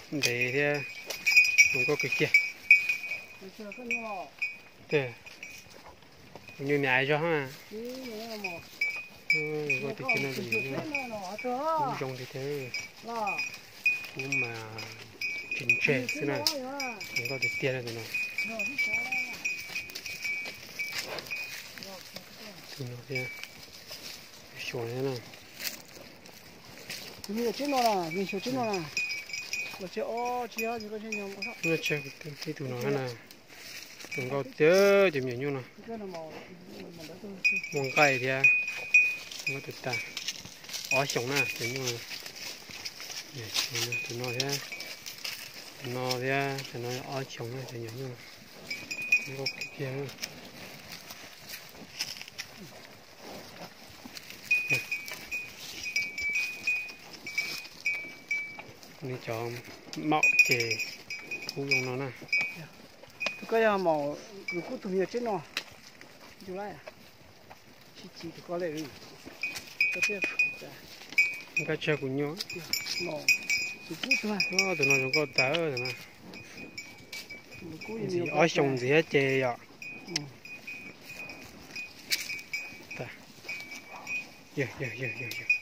Ntev thiab zoo nkauj kawg kiag. Tus nyuj niam zog ha. Zoo nkauj tiag tiag no tus nyuj. Kub zoo tiag tiag. Kub mas tsis ntseg xwb na. Zoo nkauj tiag tiag no tus no. Tus no thiab. Xyuas thiab na. Ib tug no na. Zoo nkauj tiag cov me nyuam nyuj no. Muaj nqaij thiab. Muaj tus tag. Ob xyoos na cov nyuj. Tus no thiab. Tus no thiab, tus no ob xyoos na cov nyuam nyuj. Zoo nkauj kawg kiag. Nws cov maum ces kub zoo no na. Tus koj yog maum, nws kub tus me nyuam tseeb no. Tus lawm, sib ci tus koj lawm. Nkaj tsag kuv nyuj. Tus no zoo nkauj tag tus no. Ntxiv ob xyoos ntxiv ces yom. Yog yog yog yog yog.